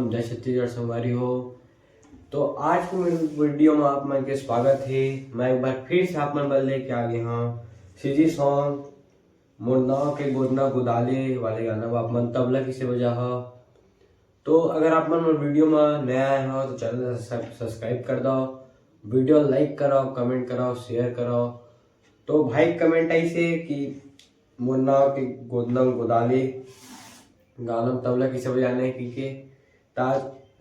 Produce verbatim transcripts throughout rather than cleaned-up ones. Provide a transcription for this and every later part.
जय छत्तीसगढ़ संगवारी हो। तो आज के मेरे वीडियो में आप मन के स्वागत है। मैं एक बार फिर से आप मन बर लेके आ गए हूँ सीजी सॉन्ग मोर नाव के गोदना गुदाले वाले गाना में आप मन तबला किसे बजा हो। तो अगर आप मन मोर वीडियो में नया आए हो तो चैनल सब्सक्राइब कर दो, वीडियो लाइक करो, कमेंट करो, शेयर करो। तो भाई कमेंट आई से कि मोर नाव के गोदना गुदाले गाना में तबला किसे बजाने की के, ता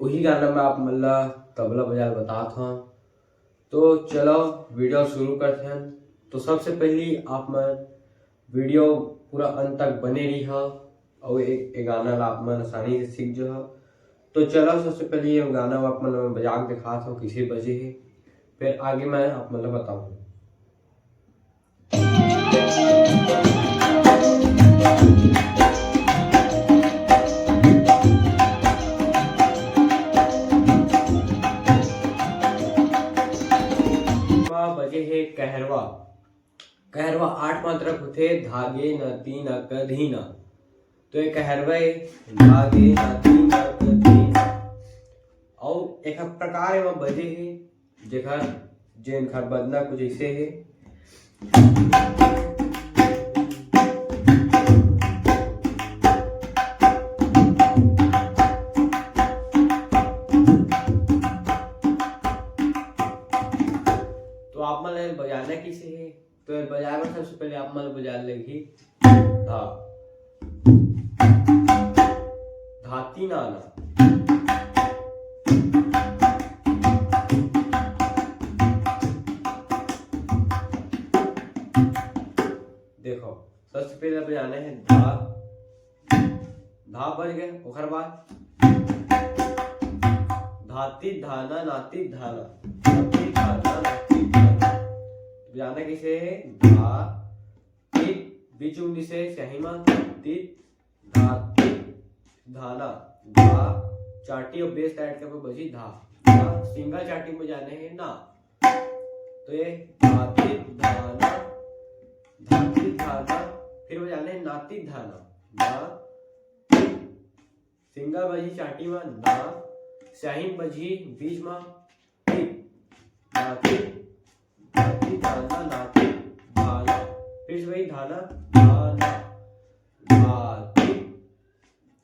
वही गाना में आप मन ला तबला बजाल बतात हूँ। तो चलो वीडियो शुरू करते हैं। तो सबसे पहली आप मन वीडियो पूरा अंत तक बने रही हो और एक, एक गाना ला आप मन आसानी से सीख जो हो। तो चलो सबसे पहले ये गाना आप मन बजा के दिखात हूँ किसे बजे है, फिर आगे मैं आप मन ला बताऊँ। बजे हे कहरवा। कहरवा आठ मात्रा होथे, धागे न तीन अक धीना। तो ये कहरवा ए, धागे न तीन अक धीना। और एक प्रकार एमा बजे हे, जेकर जेन खर बजना कुछ ऐसे है। तो आप मन बजाना किसे है? तो बजाए बर सबसे पहले आप मन बजाए लगी धा, धाती नाना। देखो, सबसे पहले बजाना है धा, धा बज गए, ओकर बाद धाती धाना नाती धाना, धाती धाना नाती धाना। बजाना किसे है? धा, तीन, बीच उंगली से सही मा, तीन, धा, तीन, धाना, धा, चाटी और बेस ऐड करके बजी धा, धा, सिंगल चाटी में जाने हैं ना। तो ये धाती धाना, धाती धाना, फिर बजाने हैं नाती धाना, ना, सिंगल बजी चाटी में ना, सही बजी बीच में, तीन, नाती, धाती धाना नाती धाना। फिर से वही धाना धाना, धाती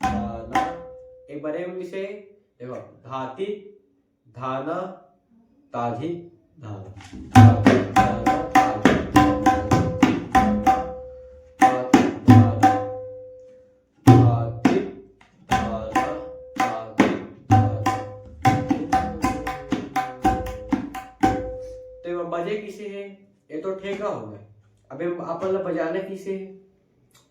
धाना। एक बार एक उंगली से देखो, धाती धाना ताधी धाना, धाती धाना ताधी धाना, धाती धाना। धाती, धाना, धाती, धाना। तो एमा बजे किसे है? ये तो ठेका हो गए। अब एमा अपन ला बजाना किसे है?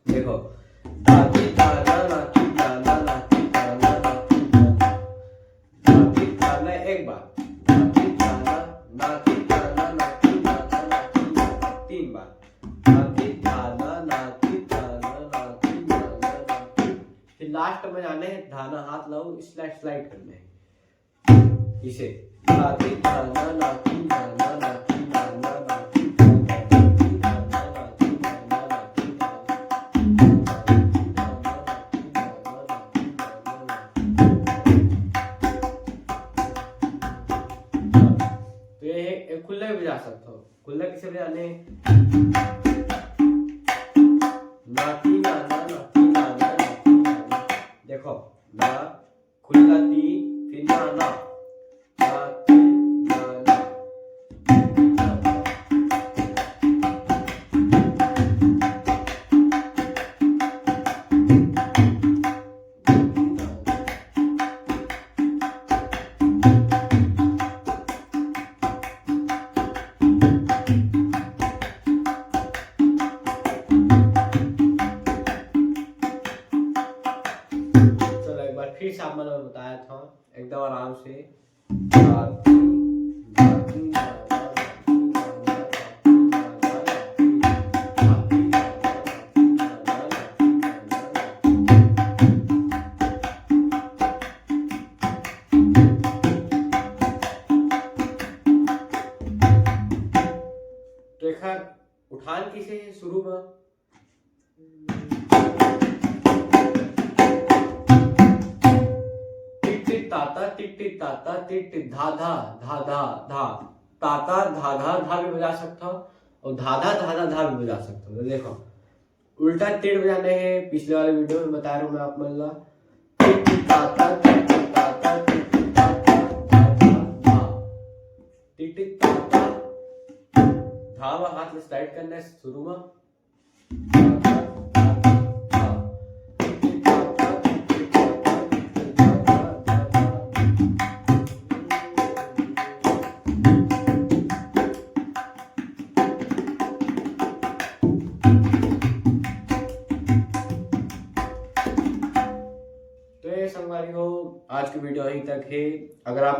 देखो, धाती, धाना, नाती, धाना, नाती, धाना, नाती, धाना। धाती, धाना, एक बार। धाती, धाना, नाती, धाना, नाती, धाना, नाती, धाना, तीन बार। नाती, धाना, नाती, धाना, नाती, धाना, नाती। फिर लास्ट में जाने धाना हाथ लाओ, स्लाइड, स्लाइड करने हैं। इसे धाती धाना नाती धाना नाती धाना नाती धाना नाती धाना नाती धाना नाती धाना। तो ये है, ये खुला भी बजा सकते हो। खुला किसे बजाने? नाती नाना नाती नाना नाती नाना। देखो ना, खुला ती, फिर ना ना। ना ती, ना ना। चलो, एक बार फिर से आप मन ल बताया था, एकदम आराम से। तो एखर उठान किसे हे शुरू में? टिट, टिट, ताता टिट टिट ताता टिट टिट धा धा धा धा धा। ताता धा धा धा भी बजा सकता हो और धाधा धाधा धा भी बजा सकता हो। तो देखो, उल्टा टिट बजाना है, पिछले वाले वीडियो में बता रहा हूँ मैं आप मन ला। टिट टिट ताता टिट टिट ताता टिट टिट ताता धा धा धा। टिट टिट ताता। धा वा हाथ में स्लाइड करना है शुरू में। तो ये संगवारी हो, आज की वीडियो यहीं तक है। अगर आप